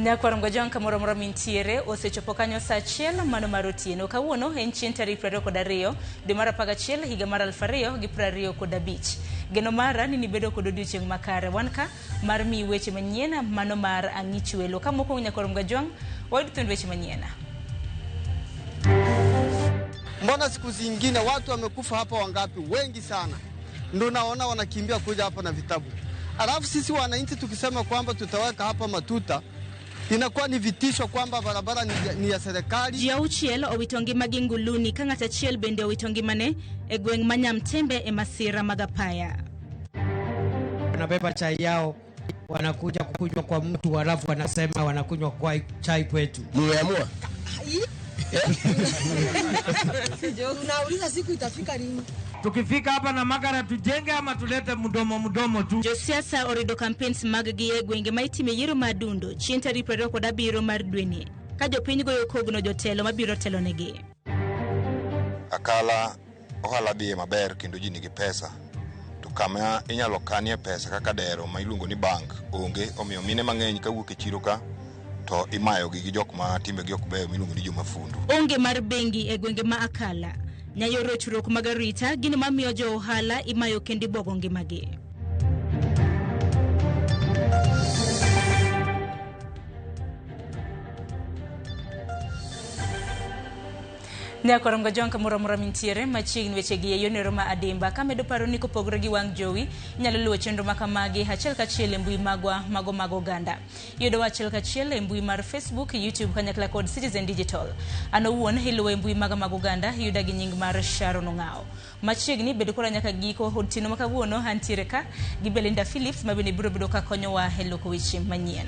Nyakwarongo jwang' kamoro amora mintiere osechopo kanyo saa achiel mano mar otieno. Kawuono en chieng' tarik 22 dwe mar 11 higa mar 2025. Geno mara ni nibedo kod odiochieng' makare. Wan ka mar miyi weche manyien mano mar ang'ich welo. Ka mokwongo nyakwarongo jwang' wayud thuond weche manyien. Mbona siku zingine watu wamekufa hapa wangapi? Wengi sana, ndio naona wanakimbia kuja hapa na vitabu. Alafu sisi wananchi tukisema kwamba tutaweka hapa matuta, inakuwa ni vitisho kwamba barabara ni ya serikali. Ji auchiel owito ngimagi Nguluni ka ng'at achiel bende owito ngimane e gweng' ma Nyamtembe e masira mag apaya. Wanabeba chai yao wanakuja kukunywa kwa mtu, halafu wanasema wanakunywa kwa chai kwetu. Mmeamua? Tunauliza siku itafika lini? Tukifika hapa na Makara tujenge ama tulete mdomo mdomo tu. Josiasa orido campaigns mag gi e gwenge ma itime yiero ma Adundo chieng' tarik 27 mar dweni ka jopiny goyo kogno jotelo mabiro telonegi. Akala ohala dhiye maber kendo ji nigi pesa, to kama inyalo kanie pesa kaka dero ma iluongo ni bank onge, omiyo mine mang'eny kawuok e chiro ka to imayogi gi jok ma timbegi ok beyo miluongo ni jomafundu. Onge mar bengi e gwenge ma Akala nyayo rochruok mag arita gino mamiyo jo ohala imayo kendo ibogo ngimagi. Nyakwarongo jwang' kamoro amora mintiere machiegni wechegi e yorno ma adimba. Kamedo paro ni kopogore gi wang' jowi, inyalo luwo chenro ma kamagi achiel kachiel e mbui magwa mago mag oganda. Iyudowa achiel kachiel e mbui mar Facebook, YouTube kanyakla kod Citizen Digital. An owuon iluwa e mbui maga mag oganda, iyuda gi nying mar Sharon Ong'ao. Machiegni bed koda nyaka giko otieno ma kawuono antiere ka gi Belinda Phillips ma bende biro bedo ka konyowa e loko weche manyien.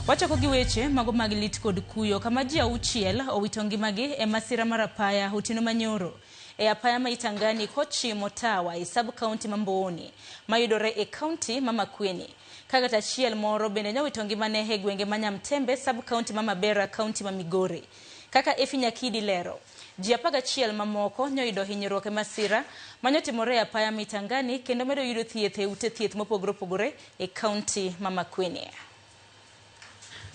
Wachako gi weche mago mag lit kod kuyo kama ji auchiel owito ngimagi e masira mar apaya otieno manyoro e apaya ma Itangani kochimo Tawa e sub county ma Mbooni mayudore e county ma Makueni. Ka ng'at achiel moro bende nowito ngimane e gwenge ma Nyamtembe sub county ma Mabera county ma Migori. Kaka Efi Nyakidi lero, ji 11 mamoko nyoyudo hinyruok e masira manyotimore e apaya ma Itangani kendo medo yudo thieth e ute thieth mopogore opogore e county ma Makueni.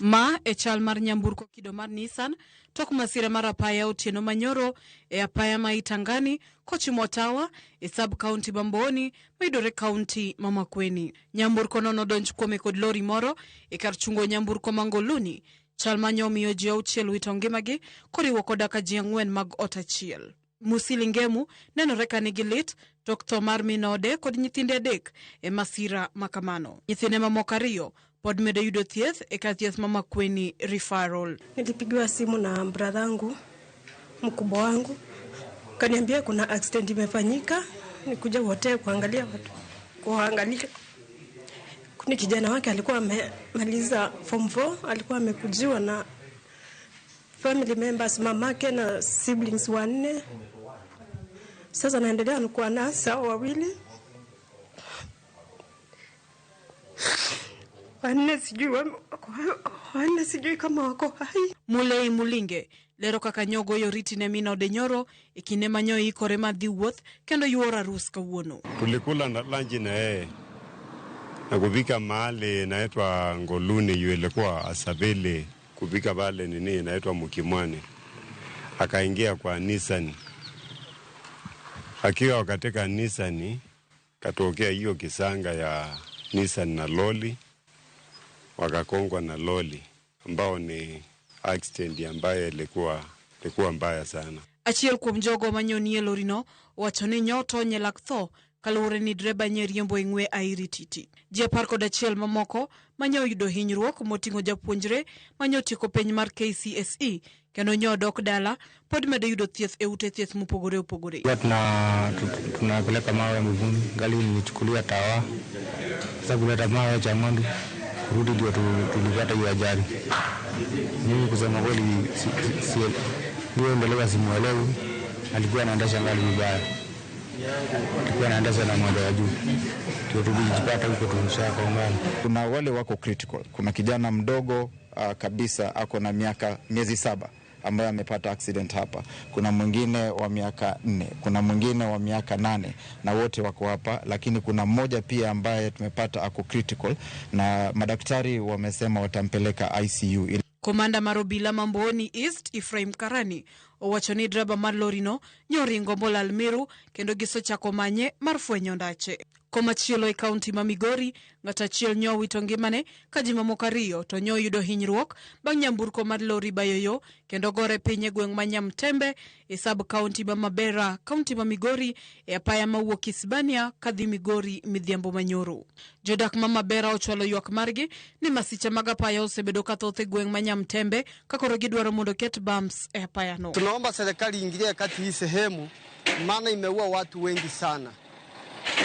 Ma e chal mar nyamburko kido mar Nissan tok masira mar apaya otieno manyoro e apaya ma Itangani kochimo Tawa e sub county ma Mbooni mayudore county ma Makueni. Nyamburko no nodonj kuome kod lori moro e kar chungo nyamburko ma Ngoluni. Chal manyo omiyo ji auchiel wito ngimagi koriwo koda ka ji ang'wen mag ot achiel. Musili Ngemu nenore ka nigi lit tok tho mar min ode kod nyithinde adek e masira makamano. Nyithinde mamoko ariyo pod medo yudo thieth e kar thieth ma Makueni Referral. Nilipigiwa simu na bradhangu mkubwa wangu, kaniambia kuna accident imefanyika, nikuja wote kuangalia watu, kuangalia. Kuna kijana wake alikuwa amemaliza form 4, alikuwa amekujiwa na family members, mamake na siblings wanne. Sasa naendelea kuwa nasa wawili wanne sijui kama wako hai. Mulei Mulinge lero kaka nyogo yoriti ne min ode nyoro e kinde ma nyo ikore mar dhi wuoth kendo yuoro arus kawuono. Tulikula na lunch na yeye na kufika mahali inaitwa Ngoluni, yu ilikuwa Asabele, kufika pale nini inaitwa Mukimwani, akaingia kwa Nissan. Akiwa katika Nissan katokea hiyo kisanga ya Nissan na loli, wakakongwa na loli ambao ni accident ambayo ilikuwa mbaya sana. Achiel kuom jogo manyoni e lorino owacho ni nyotony e lak tho kaluwore ni dereba nye riembo e ng'we airititi. Ji 11 mamoko manye oyudo hinyruok moting'o japuonjre manye otieko penj mar KCSE kendo nye odok dala pod medo yudo thieth e ute thieth mopogore opogore. Tunapeleka mawe Mvumi, gari lilichukuliwa Tawa. Sasa kuleta mawe Chang'ombe kurudi ndio tulipata hiyo ajali. Mimi kusema kweli huyo ndereva simuelewi, alikuwa anaendesha gari vibaya. Alikuwa anaendesha na mwendo wa juu. Ndio tulijipata huko tumeshakongana. Kuna wale wako critical. Kuna kijana mdogo kabisa ako na miezi 7 ambaye amepata accident hapa, kuna mwingine wa miaka 4, kuna mwingine wa miaka 8 na wote wako hapa, lakini kuna mmoja pia ambaye tumepata ako critical na madaktari wamesema watampeleka ICU. Komanda mar obila ma Mbooni East Ephraim Karani owacho ni dreba mar lorino nyoringo molal Meru kendo gisechako manye mar fwenyo ndache. Komachielo e kaunti ma Migori, ng'at achiel nyo owito ngimane ka ji mamoko 2 to nyo oyudo hinyruok bang' nyamburko mar lori bayo yo kendo gore piny e gweng' ma Nyamtembe e sub kaunti ma Mabera, kaunti ma Migori e apaya mawuok Isbania kadhi Migori midhiambo manyoro. Jodak ma Mabera ochwalo ywak margi ni masiche mag apaya osebedo kathoth e gweng' ma Nyamtembe ka koro gidwaro mondo ket bumps e apayano. Tunaomba serikali iingilie kati hii sehemu, maana imeua watu wengi sana.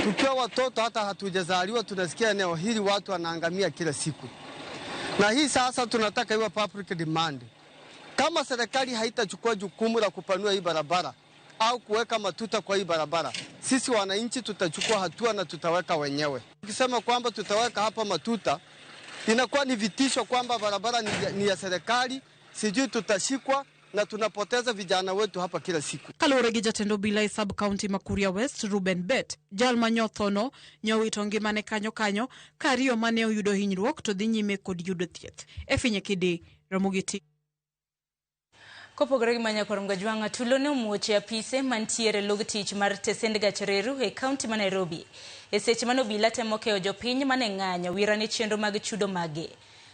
Tukiwa watoto hata hatujazaliwa tunasikia eneo hili watu wanaangamia kila siku. Na hii sasa tunataka iwe public demand. Kama serikali haitachukua jukumu la kupanua hii barabara au kuweka matuta kwa hii barabara, sisi wananchi tutachukua hatua na tutaweka wenyewe. Tukisema kwamba tutaweka hapa matuta, inakuwa ni vitisho kwamba barabara ni ya serikali, sijui tutashikwa na tunapoteza vijana wetu hapa kila siku. Kaluwore gi jatend obila e sub county ma Kuria West Ruben Bet, jal ma nyothono nyowito ngimane kanyo kanyo ka 2 mane oyudo hinyruok to dhi nyime kod yudo thieth. Efinye Kidi, Ramogi TV. Kopogore gi Manyakor Mgajwang'a, tulo ne omuoch e apise mantiere log tich mar tesend gach reru e kaunti ma Nairobi. E seche mane obila temo keyo jopiny mane ng'anyo wirane chenro mag chudo mage.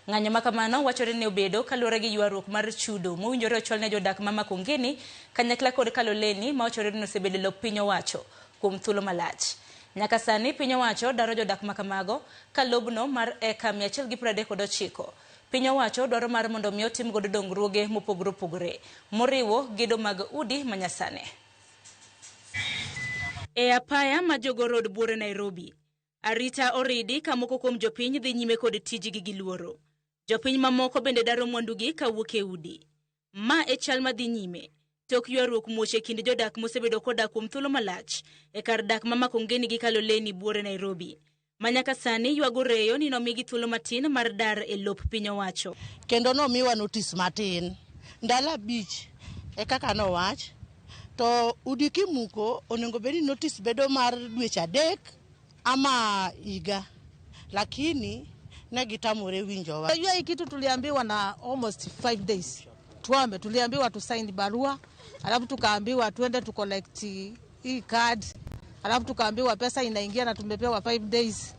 Ng'anyo makamano wachore ni obedo kaluwore gi ywaruok mar chudo mowinjore ochwal ne jodak ma Makongeni kanyakla kod Kaloleni ma wachore ni osebedo lop piny owacho kuom thuolo malach. Nyaka sani piny owacho dwaro jodak makamago ka lobno mar eka 139. Piny owacho dwaro mar mondo mi otim godo dongruoge mopogore opogore moriwo gedo mag udi manyasani. E apaya ma Jogoo Road buore Nairobi, arita oridi ka moko kuom jopiny dhi nyime kod tijgi gi luoro. Jopiny mamoko bende daro mwandugi kawuok e udi. Ma e chal madhi nyime tok ywaruok muoch e kind jodak mosebedo kodak kuom thuolo malach e kar dak ma Makongeni gi Kaloleni buore Nairobi. Manyaka sani ywago reyo ni nomigi thuolo matin mar dar e lop piny owacho. Kendo nomiwa notice matin ndalo 5 e kaka nowach, to udi kimuko onego bed ni notice bedo mar dweche 3 ama higa, lakini ne gitamore winjowa. Unajua hii kitu tuliambiwa na almost 5 days tuame, tuliambiwa tu sign barua, alafu tukaambiwa tuende tu collect hii card, alafu tukaambiwa pesa inaingia na tumepewa 5 days.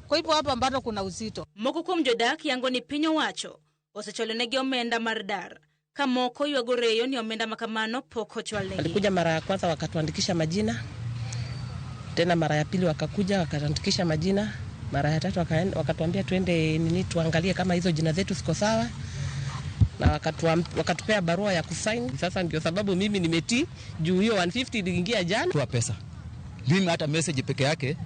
Kwa hivyo hapa bado kuna uzito. Moko kuom jodak yango ni piny owacho osechwalonegi omenda mar dar, ka moko ywago reyo ni omenda makamano pok ochwalnegi. Walikuja mara ya kwanza wakatuandikisha majina, tena mara ya pili wakakuja wakatuandikisha majina, mara ya tatu wakatuambia tuende nini tuangalie kama hizo jina zetu ziko sawa, na wakatupea barua ya kusign. Sasa ndio sababu mimi nimetii juu hiyo 150 iliingia jana. Toa pesa. Mimi hata message peke yake,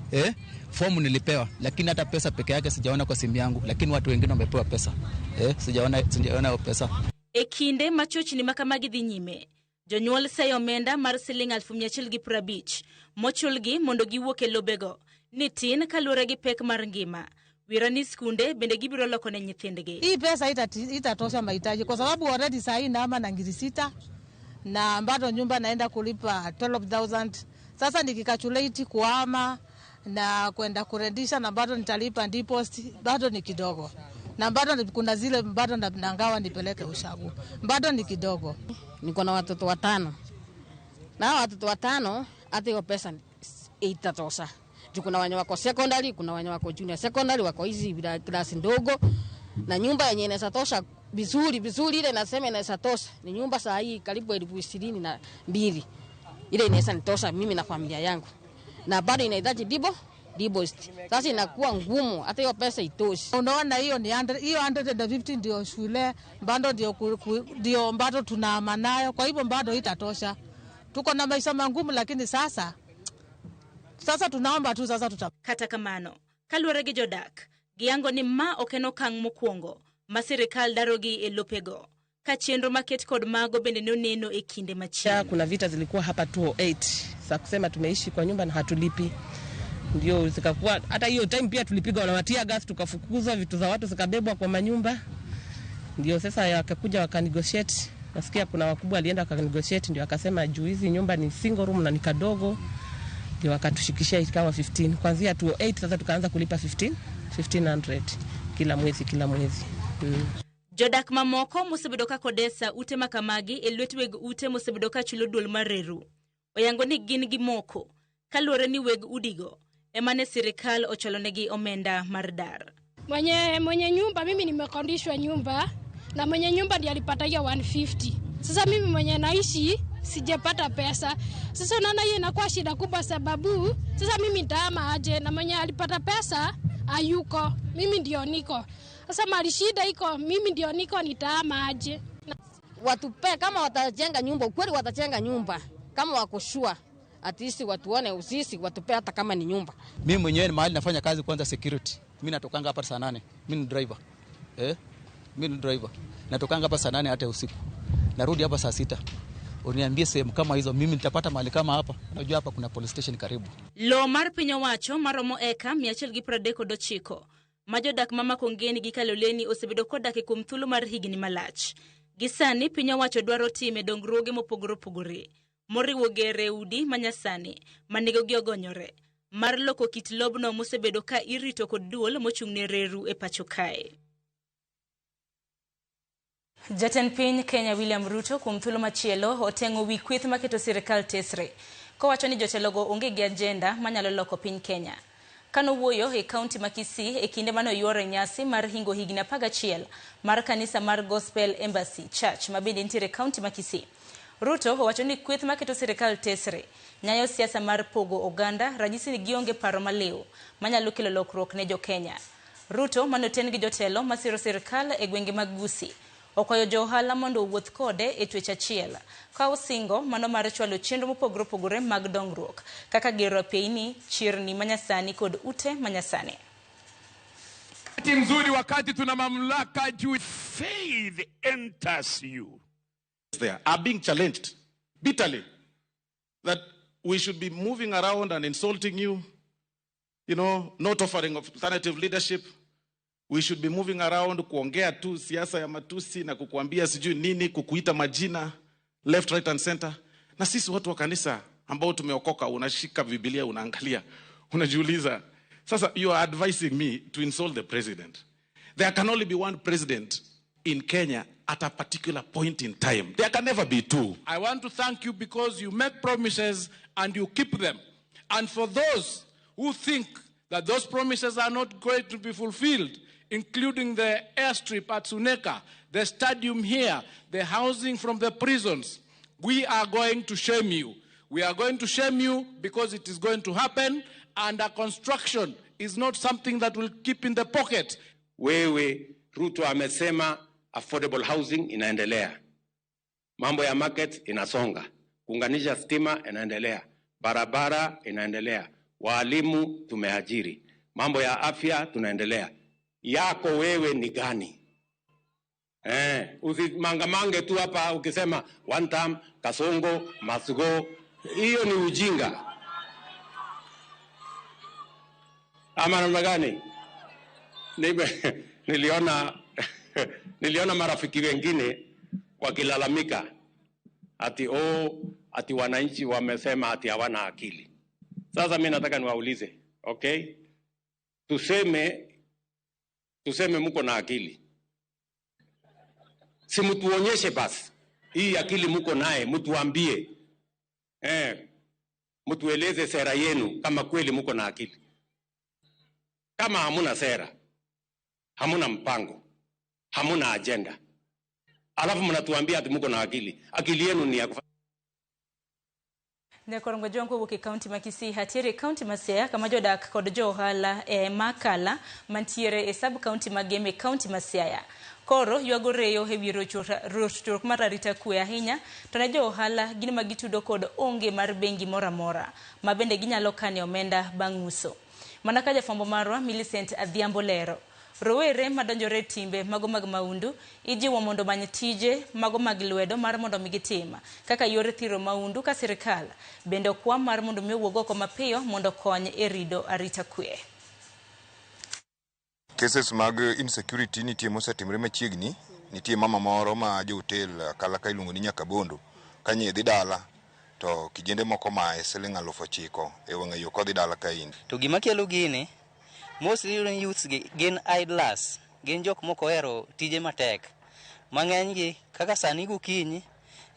fomu nilipewa, lakini hata pesa peke yake sijaona kwa simu yangu, lakini watu wengine wamepewa pesa. Sijaona pesa. E kinde ma chochni makamagi dhi nyime, jonyuol seyo omenda mar siling 1,150 mochulgi mondo giwuok e lobego ni tin kaluwore gi pek mar ngima. Wirani skunde bende gibiro loko ne nyithindgi. Hii pesa itatosha mahitaji kwa sababu already saa hii naama na ngiri 6 na bado nyumba naenda kulipa 12,000. Sasa nikikacalculate kuhama na kwenda kurendisha na bado nitalipa deposit, bado ni kidogo. Na bado kuna zile bado nangawa nipeleke ushago, bado ni kidogo. Niko na watoto 5. Na watoto 5 hata hiyo pesa itatosha. Kuna wenye wako secondary, kuna wenye wako junior secondary, wako hizi class ndogo. Na nyumba yenye inaweza tosha vizuri vizuri, ile nasema inaweza tosha ni nyumba saa hii karibu 22,000. Ile inaweza nitosha mimi na familia yangu. Na bado inahitaji deposit. Sasa inakuwa ngumu hata hiyo pesa itoshi. Unaona hiyo ni hiyo 150 ndio shule, bado ndio bado tunaama nayo, kwa hivyo bado itatosha. Tuko na maisha magumu, lakini sasa tunaomba tu sasa tuta. Kata kamano, kaluwore gi jodak, giyango ni ma ok en okang' mokwongo ma sirikal darogi e lopego, ka chenro maket kod mago bende ne oneno e kinde machiegni. Kuna vita zilikuwa hapa 208 za kusema tumeishi kwa nyumba na hatulipi. Ndio zikakuwa hata hiyo time pia tulipigwa na tear gas, tukafukuzwa, vitu za watu zikabebwa kwa manyumba. Ndio sasa wakakuja wakanegotiate Nasikia kuna wakubwa alienda wakanegotiate, ndio akasema juu hizi nyumba ni single room na ni kadogo, ndio wakatushikishia ikawa 15 kuanzia 208. Sasa tukaanza kulipa 15 1500 kila mwezi kila mwezi. Jodak mamoko mosebedo ka kodesa ute makamagi e lwet weg ute mosebedo ka chulo duol mar reru oyango ni gin gi moko kaluwore ni weg udigo ema ne sirikal ocholonegi omenda mar dar. Mwenye nyumba, mimi nimekondishwa nyumba na mwenye nyumba ndiye alipata hiyo 150. Sasa mimi mwenye naishi sijapata pesa. Sasa unaona hiyo inakuwa shida kubwa, sababu sasa mimi nitahama aje na mwenye alipata pesa hayuko, mimi ndio niko. Sasa mali shida iko, mimi ndio niko, nitahama aje? Watupe kama watajenga nyumba, ukweli watajenga nyumba kama wako sure, at least watuone usisi, watupe hata kama ni nyumba. Mimi mwenyewe ni mahali nafanya kazi kwanza security. Mimi natokanga hapa saa 8. Mimi ni driver. Mimi ni driver. Natokanga hapa saa 8 hata usiku. Narudi hapa saa 6. Uniambie sehemu kama hizo mimi nitapata mahali kama hapa? Unajua hapa kuna police station karibu. Lowo mar piny owacho maromo eka 139 ma jodak ma Makongeni gi Kaloleni osebedo kodak kuom thuolo mar higni malach. Gi sani piny owacho dwaro time dongruoge mopogore opogore moriwo gere udi manyasani ma nengogi ogonyore mar loko kit lobno mosebedo ka irito kod duol mochung'ne reru e pacho kae. Jatend piny Kenya William Ruto kuom thuolo machielo oteng'o wi kweth maketo sirikal tesre kowacho ni jotelogo onge gi agenda manyalo loko piny Kenya. Kanowuoyo e kaunti ma Kisii e kinde mane oyuoro nyasi mar hingo higni 11 mar kanisa mar Gospel Embassy Church ma bende nitiere e kaunti ma Kisii. Ruto owacho ni kweth maketo sirikal tesre nyayo siasa mar pogo oganda ranyisi ni gionge paro maliw manyalo kelo lokruok ne jo-Kenya. Ruto manoten gi jotelo masiro sirikal e gwenge mag Gusii okwayo jo ohala mondo owuoth kode e twech achiel ka osingo mano mar chwalo chenro mopogore opogore mag dongruok kaka gero apeyni, chirni manyasani kod ute manyasani. Mzuri wakati tuna mamlaka juu. Faith enters you. There are being challenged bitterly that we should be moving around and insulting you, you know, not offering alternative leadership. We should be moving around kuongea tu siasa ya matusi na kukuambia sijui nini, kukuita majina left, right and center. Na sisi watu wa kanisa ambao tumeokoka, unashika Biblia, unaangalia, unajiuliza, sasa you are advising me to insult the president. There can only be one president in Kenya at a particular point in time. There can never be two. I want to thank you because you make promises and you keep them. And for those who think that those promises are not going to be fulfilled, including the airstrip at Suneka, the stadium here, the housing from the prisons, we are going to shame you. We are going to shame you because it is going to happen, and a construction is not something that will keep in the pocket. Wewe Ruto amesema affordable housing inaendelea, mambo ya market inasonga, kuunganisha stima inaendelea, barabara inaendelea, walimu tumeajiri, mambo ya afya tunaendelea. Yako wewe ni gani? Usimangamange tu hapa ukisema one term, Kasongo, must go. Hiyo ni ujinga. Ama namna gani? Niliona marafiki wengine wakilalamika ati wananchi wamesema ati hawana akili. Sasa mimi nataka niwaulize, okay? Tuseme mko na akili. Si mtuonyeshe basi hii akili mko naye, mtuambie. Mtueleze sera yenu kama kweli mko na akili. Kama hamuna sera, hamuna mpango, hamuna agenda, alafu mnatuambia ati mko na akili. Akili yenu ni ya kufa. Nyakorongo jongo wuok e kaunti ma Kisii hatiere e kaunti ma Siaya kama jodak kod jo ohala e Makala mantiere e sub kaunti ma Gem e kaunti ma Siaya koro ywago reyo e wi rochruok mar arita kwe ahinya to ne jo ohala gin ma gitudo kod onge mar bengi moro amora ma bende ginyalo kane omenda bang' uso. Mana ka jafwambo marwa Millicent Adhiambo lero, rowere madonjore e timbe mago mag maundu ijiwo mondo omany tije mago mag lwedo mar mondo mi gitim kaka yor thiro maundu ka sirikal bende okwa mar mondo mi owuog oko mapiyo mondo okony e rido arita kwe. Cases mag insecurity nitie mosetimore machiegni Nitie mama moro ma jo hotel Akala ka iluongo ni Nyakabondo, kanye dhi dala to kijende moko maye siling 9,000 e wang'a yo kodhi dala kaendi. To gima kelo gini, mostly iyudo ni youths gi gin idlers, gin jok mok ohero tije matek. Mang'eny gi kaka sani gokinyi,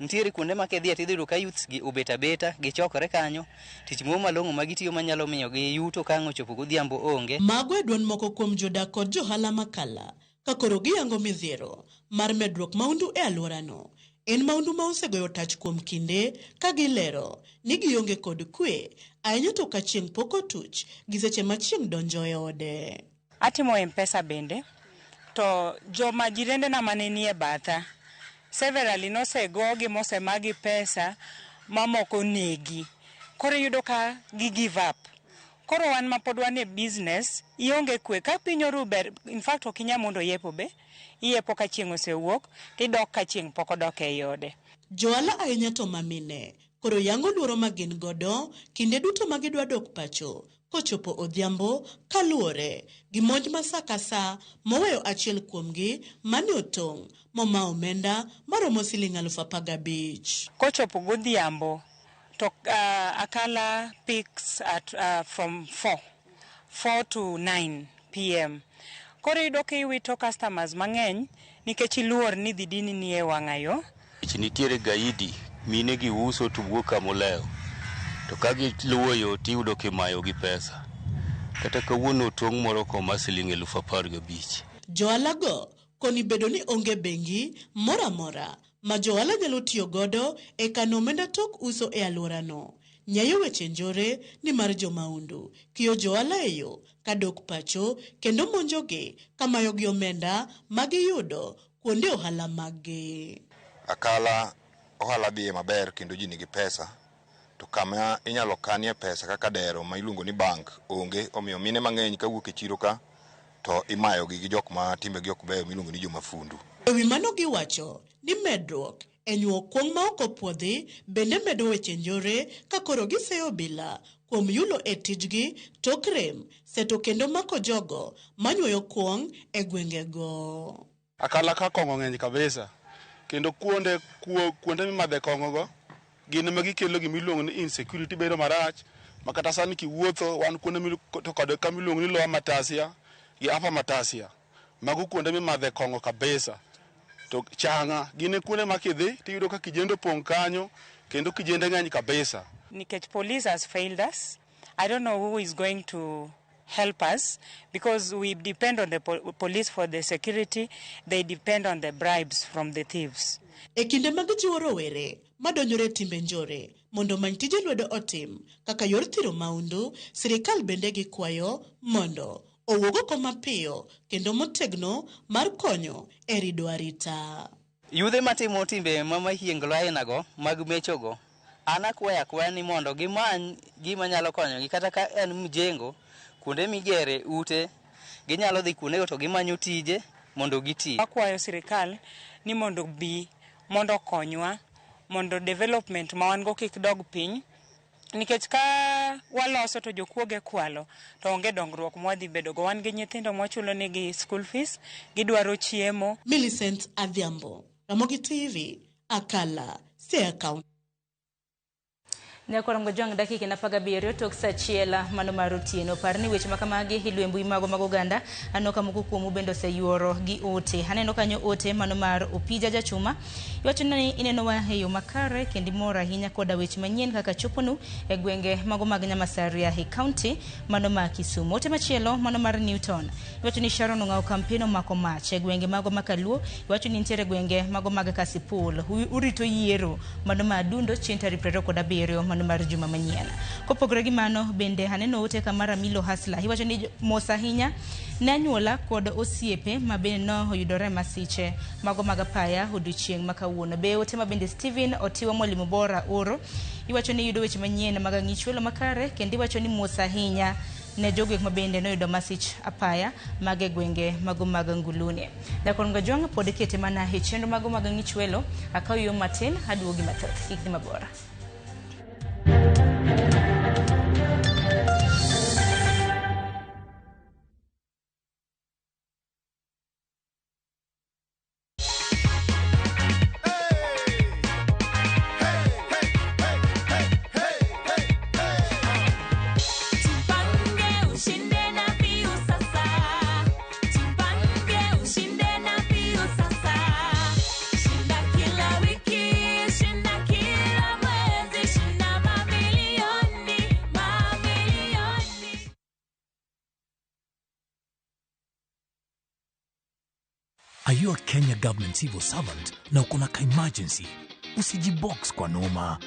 nitiere kuonde ma kidhiye tidhi yudo ka youths gi obet abeta, gichokore kanyo, tich moro malong'o ma gitiyo manyalo miyo gi yuto ka ang' ochopo godhiambo onge. Mago e duond moko kuom jodak kod johala Makala ka koro giyango midhiero mar medruok maundu e alworano. En maundu ma osegoyo tach kuom kinde ka gilero ni gionge kod kwe ahinya to ka chieng' pok otuch gi seche ma chieng' donjo e ode. Atimo M-Pesa bende to joma jirendena mane nie batha severally nosegogi mosemagi pesa mamoko negi. Koro iyudo ka gi give up. Koro wan ma pod wan e business ionge kwe ka piny oru ber in fact ok inyal mondo yepo be iyepo ka chieng' osewuok tidok ka chieng' pok odok ei ode. Johala ahinya to mamine koro yango luoro ma gin godo kinde duto ma gidwa dok pacho kochopo odhiambo kaluwore gi monj ma sa ka sa moweyo achiel kuomgi mane otong' moma omenda maromo siling 15,000. Kochopo godhiambo to Akala picks at from 4 to 9 pm. Koro iyudo ka iwito customers mang'eny nikech iluor ni dhi dini ni e wang'a yo. Nitiere gaidi, mine gi uso to wuok kamolewo. To ka giluwo yo tiyudo kimayo gi pesa. Kata kawuono tong' moro koma siling 15,000. Johala go koni bedo ni onge bengi moro amora ma johala nyalo tiyo godo e kano omenda tok uso e alworano. Nyayo weche njore ni mar jomaundu kiyo johala e yo kadok pacho kendo monjogi kamayogi omenda magiyudo kuonde ohala maggi. Akala ohala dhiye maber kendo ji nigi pesa to kama inyalo kanie pesa kaka dero ma iluongo ni bank onge, omiyo mine mang'eny kawuok e chiro ka to imayogi gi jok ma timbegi ok beyo miluongo ni jomafundu. E wi mano giwacho ni medruok e nyuo kuong' ma ok opuodhi bende medo weche njore ka koro giseyo obila kuom yulo e tijgi tok rem seto kendo mako jogo manyuoyo kuong' e gwengego. Akala ka kong'o ng'eny kabisa kendo kuonde mimadhe kong'o go gin ema gikelo gimiluongo ni insecurity bedo marach ma kata sani kiwuotho wan kuonde to kod kama iluongo ni Lower Matasia gi Upper Matasia, mago kuonde mimadhe kong'o kabisa. To changa gin kuonde ma kidhi tiyudo ka kijende opong' kanyo kendo kijende ng'eny kabisa. Nikech police has failed us. I don't know who is going to help us because we depend on the police for the security. They depend on the bribes from the thieves. E kinde mag jiwo rowere madonjore timbe njore mondo omany tije lwedo otim kaka yor thiro maundu, sirikal bende gikwayo mondo owuog oko mapiyo kendo motegno mar konyo e rido arita. Yudhe matimo timbe ma mahienglo ainago mag mechogo, an akwayo akwaya ni mondo gimany gima nyalo konyogi kata ka en mjengo, kuonde migere ute, ginyalo dhi kuondego to gimanyo tije mondo giti. Akwayo sirikal ni mondo bi mondo okonywa mondo development ma wan go kik dog piny nikech ka waloso to jokuoge kwalo to onge dongruok mwadhi bedogo. Wan gi nyithindo mwachulo negi school fees, gidwaro chiemo. Millicent Adhiambo, Ramogi TV, Akala, Siaya County. Nyakwar Ngojwang' dakika 17 tok saa achiel mano mar otieno. Par ni weche makamagi iluwo e mbui mago mag oganda. Aneno ka moko kuomu bende oseyuoro gi ote. Aneno kanyo ote mano mar Opija Jachuma. Iwacho ni inenowa e yo makare kendo imor ahinya koda weche manyien kaka choponu e gwenge mago mag Nyamasaria e county mano ma Kisumu. Ote machielo mano mar Newton. Iwacho ni Sharon Ong'awo kampen omako mach e gwenge mago ma Kaluo. Iwacho ni nitiere gwenge mago mag Kasipul. Urito yiero mano ma Adundo chieng' tarik 27 mano mar juma manyien. Kopogore gi mano bende aneno ote kamar Amilo Hasla. Iwacho ni mos ahinya ne anyuola kod osiepe ma bende no oyudore masiche mago mag apaya odiochieng' ma kawuono. Be ote ma bende Steven Otiwa mwalimu bora oro. Iwacho ni yudo weche manyien mag ang'ichwelo makare kendo iwacho ni mos ahinya ne jogo ma bende noyudo masich apaya mag e gwenge mago mag Ngulune. Nyakwar Ngojwang' pod kete mana e chenro mago mag ang'ichwelo. Akaw yo matin aduogi mathoth. Kik dhi mabor. Are you a Kenya government civil servant na uko na ka emergency? Usijibox kwa noma.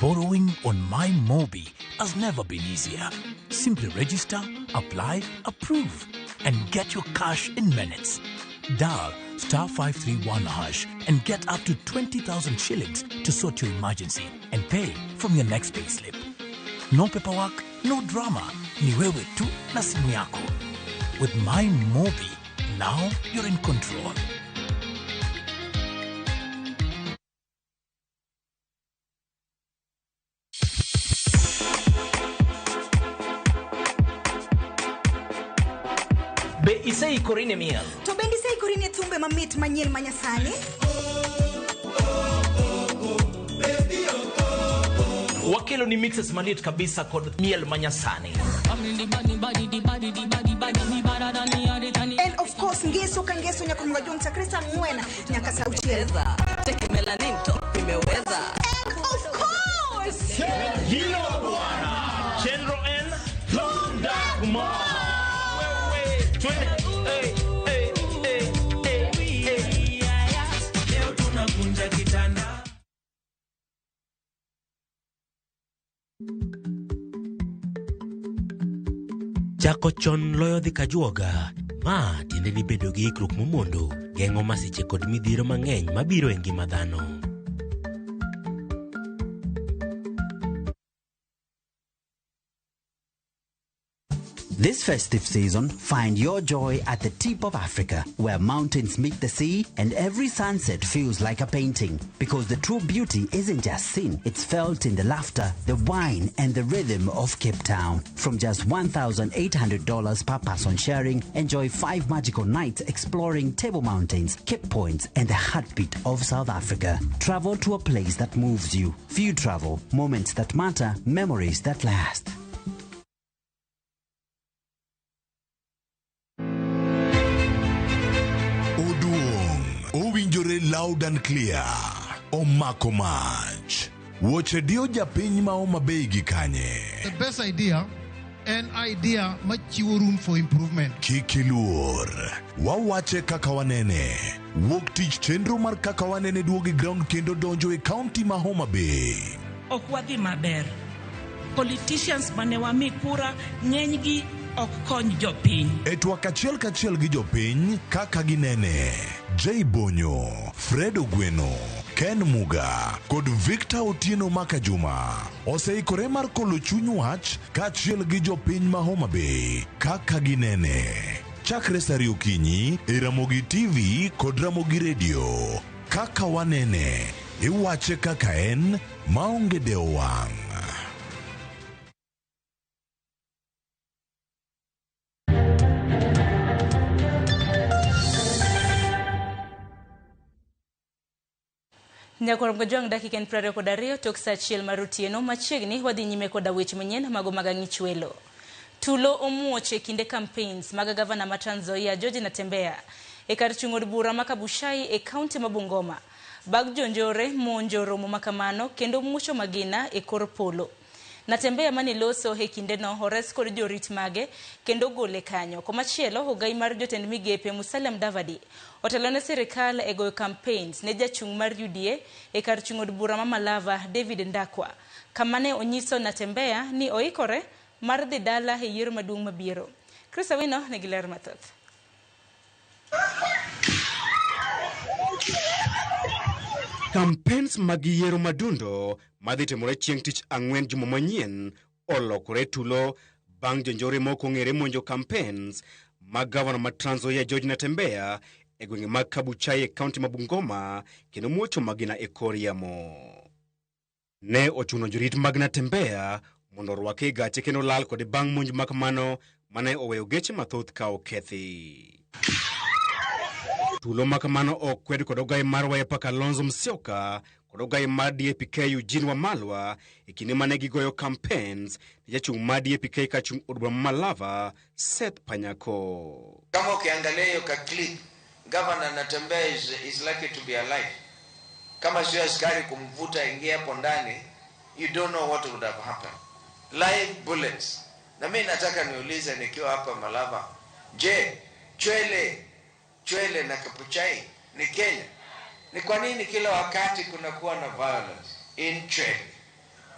Borrowing on MyMobi has never been easier. Simply register, apply, approve, and get your cash in minutes. Dial star 531 hash and get up to 20,000 shillings to sort your emergency and pay from your next payslip. No paperwork, no drama. Ni wewe tu na simu yako. With MyMobi, now you're in control. Be iseikori ne miel? To bende iseikori ne thumbe mamit manyien manyasani? Wakelo ni mixes maliet kabisa kod miel manyasani. And of course ngeso ka ngeso nyaka mga chakre saa 4 nyaka saa 6. And of course Hilo bwana Chenro N Londa Kuma. Wewe hey, hey, hey, hey, hey. Leo tunakunja kitanda. Chako chon loyo dhi kajuoga. Ma tiende ni bedo gi ikruok momondo geng'o masiche kod midhiero mang'eny mabiro e ngima dhano. This festive season, find your joy at the tip of Africa, where mountains meet the sea and every sunset feels like a painting. Because the true beauty isn't just seen, it's felt in the laughter, the wine, and the rhythm of Cape Town. From just $1,800 per person sharing, enjoy 5 magical nights exploring Table Mountains, Cape Points, and the heartbeat of South Africa. Travel to a place that moves you. Few travel, moments that matter, memories that last. Owinjore loud and clear. Omako mach. Wuoche dio japiny ma Homa Bay gi kanye. The best idea en idea machiwo room for improvement. Kik iluor. Wawache kaka wanene. Wuok tich chenro mar kaka wanene duogo e ground kendo donjo e county ma Homa Bay. Ok wadhi maber. Politicians mane wami kura ng'enygi ok kony jopiny. E twak achiel kachiel gi jopiny kaka ginene. Jay Bonyo, Fred Ogweno, Ken Muga kod Victor Otieno Makajuma oseikore mar kolo chuny wach kaachiel gi jopiny ma Homa Bay kaka ginene. Chakre saa 2 okinyi e Ramogi TV kod Ramogi Radio. Kaka wanene, iwache kaka en maonge dewo wang'. Nyakwar Mgojwang' dakika en 22 tok saa 1 mar otieno machiegni wadhi nyime koda weche manyien mago mag ang'ichwelo. Tulo omuoch e kinde campaigns mag gavana ma Trans Nzoia George Natembeya e kar chung' od bura ma Kabuchai e kaunti ma Bungoma. Bag jonjore monjo romo makamano kendo muocho magina e kor polo. Natembeya mane loso e kindeno ores kod jorit mage kendo gole kanyo. Komachielo ogai mar jotend migepe Musalia Mudavadi otelo ne sirikal e goyo campaigns ne jachung' mar UDA e kar chung' od bura ma Malava David Ndakwa, kama ne onyiso Natembeya ni oikore mar dhi dala e yiero maduong' mabiro. Chris Awino nigi ler mathoth. Campaigns mag yiero madundo madhi timore chieng' tich ang'wen juma manyien olokore tulo bang' jonjore mok ong'ere monjo campaigns mag gavana ma Trans Nzoia George Natembeya e gwenge mag Kabuchai e kaunti ma Bungoma kendo muocho magina e kor yamo. Ne ochuno jorit mag Natembeya mondo orwake e gache kendo lal kode bang' monj makamano mane oweyo geche mathoth ka okethi. Tulo makamano okwed kod ogai mar Wiper Kalonzo Musyoka kod ogai mar DAP-K Eugene Wamalwa e kinde mane gigoyo campaigns ne jachung' mar DAP-K kachung' od bura ma Malava Seth Panyako. Kama ukiangalia hiyo ka clip, Governor Natembeya is lucky to be alive. Kama sio askari kumvuta ingia hapo ndani, you don't know what would have happened. Live bullets. Na mimi nataka niulize nikiwa hapa Malava, je, Chwele Chwele na Kabuchai ni Kenya. Ni kwa nini kila wakati kunakuwa na violence in Chwele,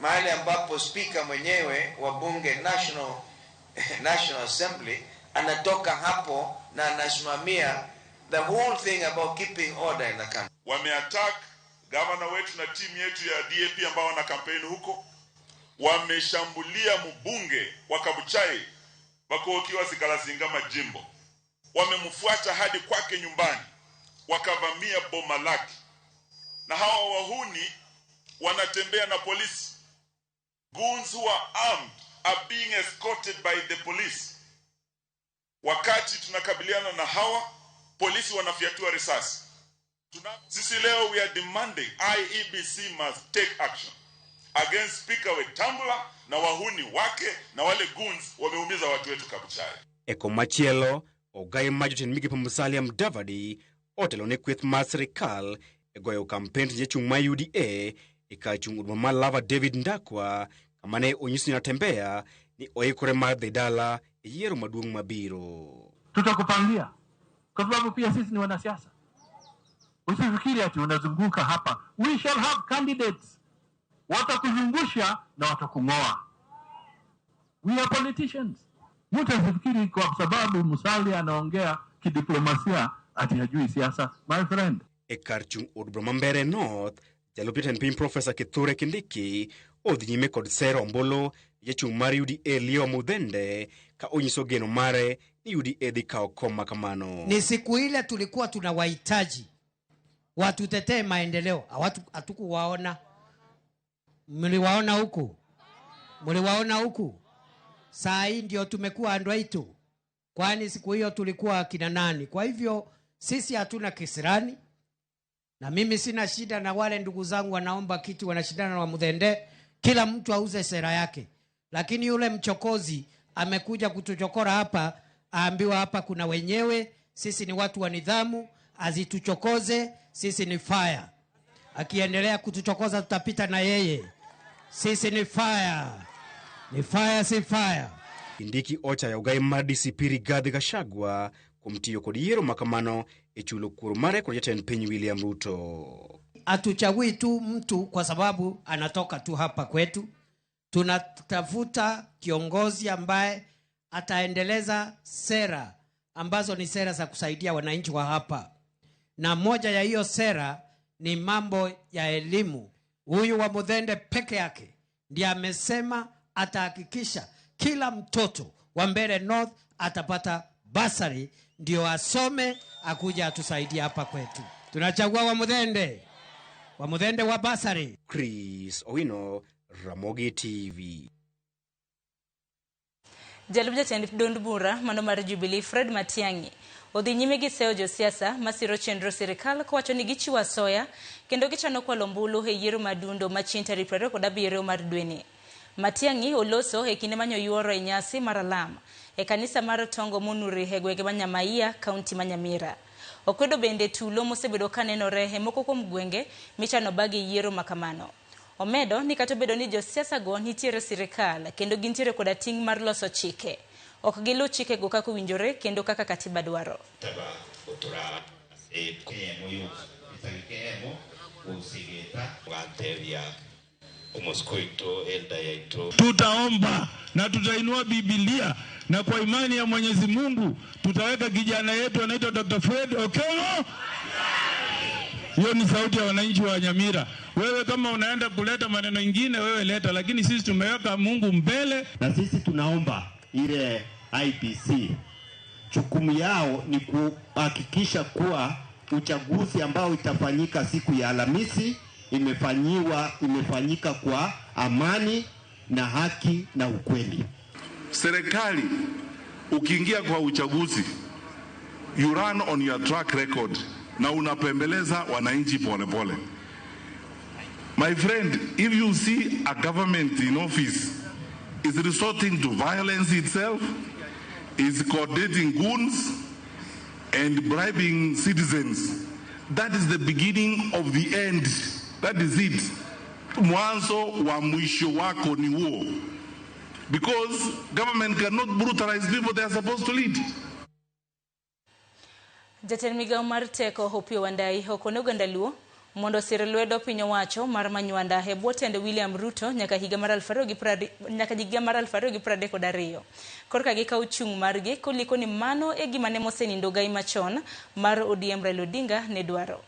mahali ambapo spika mwenyewe wa bunge National Assembly anatoka hapo na anasimamia the whole thing about keeping order in the country. Wameattack gavana wetu na timu yetu ya DAP ambao wana kampeni huko. Wameshambulia mbunge wa Kabuchai Bakokiwa Zikalazinga Majimbo. Wamemfuata hadi kwake nyumbani, wakavamia boma lake. Na hawa wahuni wanatembea na polisi. Goons who are armed are being escorted by the police. Wakati tunakabiliana na hawa, polisi wanafyatua risasi. Sisi leo we are demanding IEBC must take action against Speaker Wetangula na wahuni wake na wale goons wameumiza watu wetu Kabuchai. Eko machielo, ogai mar jotend migepe Musalia Mudavadi otelo ne kweth mar sirikal e goyo kampen ne jachung' mar UDA e kar chung' od bura mar Lava David Ndakwa, kama ne onyiso Natembeya ni oikore mar dhi dala e yiero maduong' mabiro. Tutakupangia kwa sababu pia sisi ni wanasiasa. Usifikiri ati unazunguka hapa. We shall have candidates. Watakuzungusha na watakung'oa. We are politicians. Mtu asifikiri kwa sababu Musalia anaongea kidiplomasia ati hajui siasa, my friend. E kar chung' od bura ma Mbeere North, jalup jatend piny Profesa Kithure Kindiki odhi nyime kod sero ombulu jachung' mar UDA Leo Mudhende ka onyiso geno mare ni UDA dhi kawo kom ma kamano. Ni siku ile tulikuwa tunawahitaji watutetee maendeleo, hatukuwaona. Mliwaona huku? Mliwaona huku? Saa hii ndio tumekuwa andwaitu. Kwani siku hiyo tulikuwa kina nani? Kwa hivyo sisi hatuna kisirani. Na mimi sina shida na wale ndugu zangu wanaomba kitu wanashindana na Mudhende. Kila mtu auze sera yake. Lakini yule mchokozi amekuja kutuchokora hapa, aambiwa hapa kuna wenyewe, sisi ni watu wa nidhamu, azituchokoze, sisi ni fire. Akiendelea kutuchokoza tutapita na yeye. Sisi ni fire. Ni fire, si fire. Kindiki ochayo ogai mar DCP Rigathi Gachagua kuom tiyo kod yiero ma kamano e chulo kuor mare kod jatend piny William Ruto. Hatuchagui tu mtu kwa sababu anatoka tu hapa kwetu. Tunatafuta kiongozi ambaye ataendeleza sera ambazo ni sera za kusaidia wananchi wa hapa. Na moja ya hiyo sera ni mambo ya elimu. Huyu wa Mudhende peke yake ndiye amesema atahakikisha kila mtoto wa Mbeere North atapata basari ndio asome akuja atusaidie hapa kwetu. Tunachagua wa Mudhende. Wa Mudhende wa basari. Chris Owino, Ramogi TV. Jalup jatend duond bura mano mar Jubilee Fred Matiang'i odhi nyime gi seyo josiasa masiro chenro sirikal kowacho ni gichiwo asoya kendo gichano kwalo ombulu e yiero madundo ma chieng' tarik 27 mar dweni. Matiang'i oloso e kinde manyoyuoro e nyasi mar alam e kanisa mar Tongo Munuri e gwenge ma Nyamaiya, kaunti ma Nyamira. Okwedo bende tulo mosebedo kanenore e moko kuom gwenge michano bagi yiero makamano. Omedo ni kata obedo ni josiasa go nitiere sirikal kendo gintiere koda ting' mar loso chike, ok giluw chikego kaka owinjore kendo kaka katiba dwaro. Tutaomba na tutainua Biblia na kwa imani ya Mwenyezi Mungu tutaweka kijana yetu anaitwa Dr. Fred Okello. Hiyo ni sauti ya wananchi wa Nyamira. Wewe kama unaenda kuleta maneno mengine wewe leta, lakini sisi tumeweka Mungu mbele. Na sisi tunaomba ile IEBC jukumu yao ni kuhakikisha kuwa uchaguzi ambao itafanyika siku ya Alhamisi imefanyika kwa amani na haki na ukweli. Serikali ukiingia kwa uchaguzi, you run on your track record na unapembeleza wananchi pole pole. My friend, if you see a government in office is resorting to violence itself, is coordinating goons and bribing citizens, that is the beginning of the end. That is it. Mwanzo wa mwisho wako ni huo. Because government cannot brutalize people they are supposed to lead. Jatend migawo mar teko Opiyo Wandayi okone oganda Luo mondo osir lwedo piny owacho mar Manywanda e bwo tend William Ruto nyaka higa mar 2032. Korka gikawo chung' margi koliko ni mano e gima ne mosenindo gai machon mar ODM Raila Odinga ne dwaro.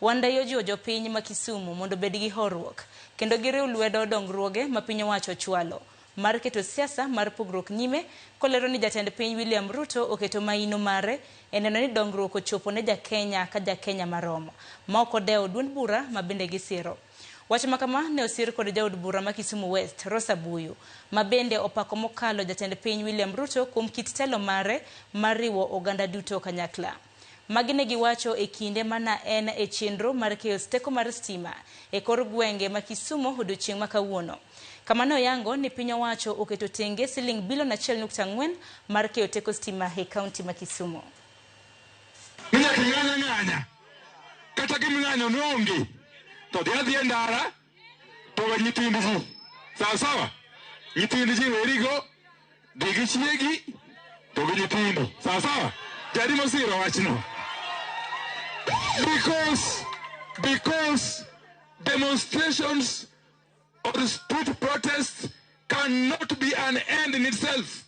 Wandayi ojiwo jopiny ma Kisumu mondo obed gi horuok kendo giriw lwedo dongruoge ma piny owacho chwalo mar keto siasa mar pogruok nyime kolero ni jatend piny William Ruto oketo maino mare e neno ni dongruok ochopo ne jakenya ka jakenya marom ma ok odewo duond bura ma bende gisiro. Wach ma kama ne osir kod jaod bura ma Kisumu West, Rosa Buyu, ma bende opako mokalo jatend piny William Ruto kuom kit telo mare mar riwo oganda duto kanyakla. Magi ne giwacho e kinde mana en e chenro mar keyo teko mar stima e kor gwenge ma Kisumu odiochieng' ma kawuono. Kamano oyango ni piny owacho oketo tenge siling bilion 1.4 mar keyo teko stima e kaunti ma Kisumu. Inyaka ng'anya ng'anya kata gimng'anyo noonge to dhi adhi e ndara to we nyithind ji sawa sawa, nyithind ji werigo, dhi gi chiegi to gi nyithindo sawa sawa. Jadi mosiro wachno because demonstrations or street protests cannot be an end in itself.